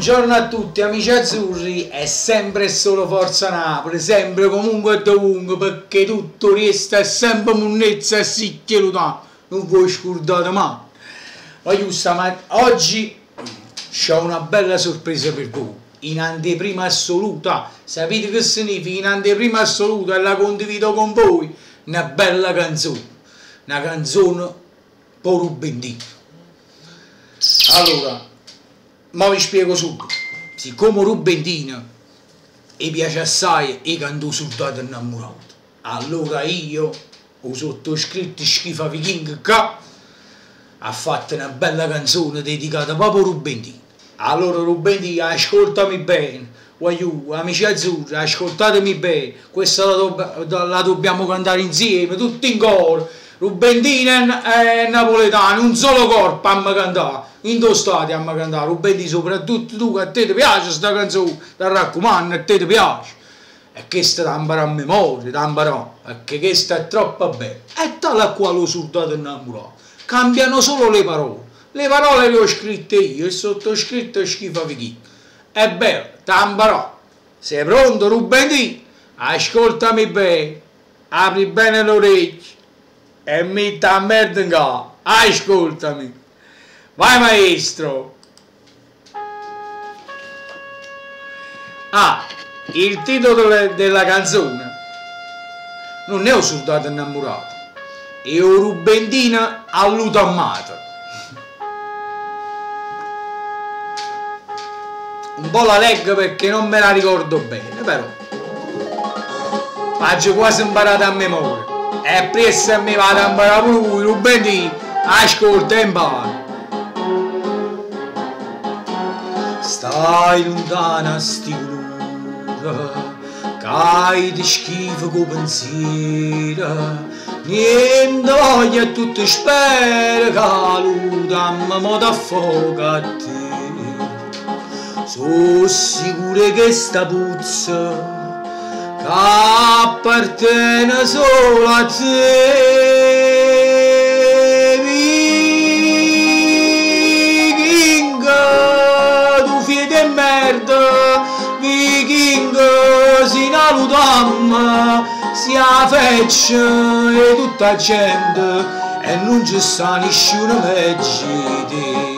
Buongiorno a tutti amici azzurri, è sempre e solo Forza Napoli, sempre, comunque e dovunque, perché tutto resta è sempre munnezza e sicchie lutano, non voi scordate mai. Voglio oggi c'ho una bella sorpresa per voi, in anteprima assoluta. Sapete che significa in anteprima assoluta? E la condivido con voi, una bella canzone, una canzone per Rubendino. Allora, ma vi spiego subito, siccome Rubendino mi piace assai e canto soldato innamorato, allora io ho sottoscritto Schifa Viking che ha fatto una bella canzone dedicata proprio a Rubendino. Allora Rubendino, ascoltami bene, voglio, amici azzurri, ascoltatemi bene, questa la dobbiamo cantare insieme, tutti in coro. Rubendino è napoletano, un solo corpo a cantare, in due stati a cantare, Rubendino soprattutto tu che a te ti piace sta canzone, ti raccomando, a te ti piace. E questa ti impara a memoria, ti impara, perché questa è troppo bella. E tale qua lo soldato innamorato. Cambiano solo le parole le ho scritte io, il sottoscritto Schifa Viking. È bello, ti imparò. Sei pronto Rubendino? Ascoltami bene, apri bene l'orecchio e metti a merda in capo, ascoltami. Vai maestro! Ah, il titolo della canzone non è un soldato innamorato, è un Rubendino all'utammato. Un po' la leggo perché non me la ricordo bene, però faccio quasi imparata a memoria. E presto mi vado a imparare pure voi, Rubendino, ascolta e impara. Stai lontana sti colori, che ti schifo con pensiero, niente voglia e tutto spera, che l'udamma mo t'affoga a te. Sono sicuro che sta puzza, che appartiene solo a te. Viking, tu figli di merda, Viking, si nalutamma, si affeccia e tutta gente, e non ci sta nessuno meglio di te.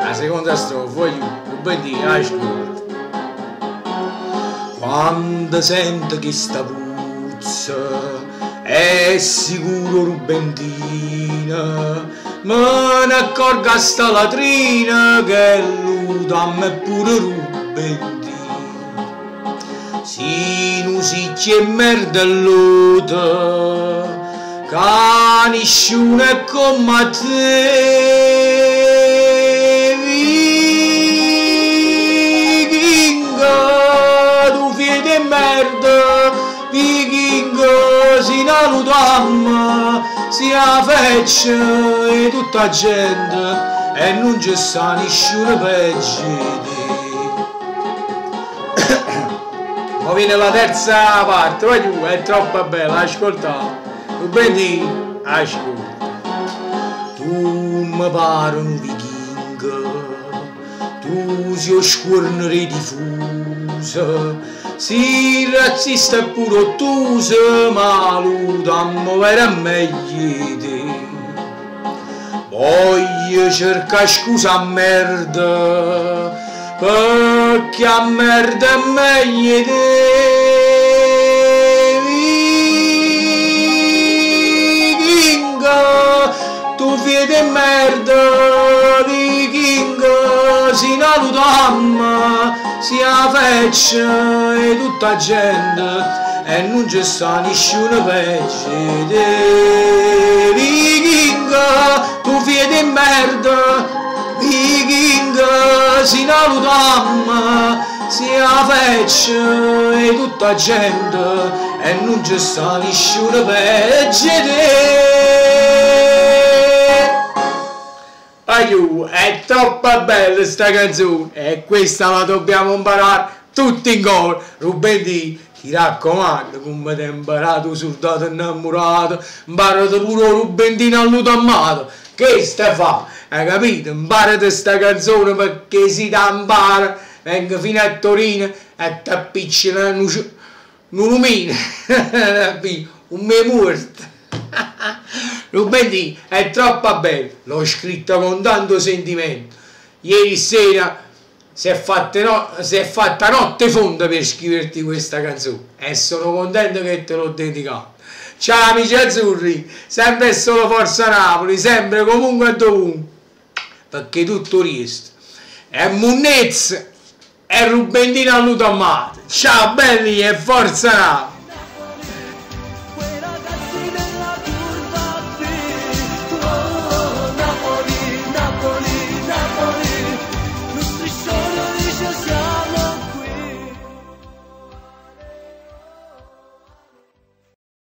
La seconda strofa, voglio Rubendino, ascolta. Quando sento che sta puzza, è sicuro Rubendino, me ne accorgo a sta latrina che l'udamma è pure Rubendino. Si non si c'è merda l'uta, che nessuno è come a te. Viking, si nalutamma, si affeccia e tutta gente, e non ci sta nessuno peggio di te. Ma viene la terza parte, vai giù, è troppo bella, ascolta. Rubendino, ascolta. Tu mi pare un vichingo, tu sei scorno diffuso, sei razzista e pure ottuso, ma l'udammo vera meglio di te. Voglio cercare scusa a merda, perché a merda è meglio di te. Viking, tu figli di merda, Viking, si nalutamma, si affeccia e tutta gente, e non ci sta nessuno peggio di te. Viking, tu figli di merda, Viking, si nalutamma, si affeccia e tutta gente, e non ci sta nessuno peggio di te. Aiù, è troppo bella sta canzone e questa la dobbiamo imparare tutti in coro. Rubendino, Ti raccomando, come t'hai imparato 'o surdato innamorato, imparati pure 'o Rubentino allutammato. Che sta fa? Hai capito? Imparati sta canzone perché si te impara, vengo fino a Torino e t'appiccio nu, nu lumino, un me muerto. Rubentino è troppo bello, l'ho scritta con tanto sentimento. Ieri sera si è, fatta, no, si è fatta notte fonda per scriverti questa canzone e sono contento che te l'ho dedicata. Ciao amici azzurri, sempre e solo Forza Napoli, sempre, comunque e dovunque, perché tutto il resto è munnezza e Rubentino allutammato. Ciao belli e forza Napoli!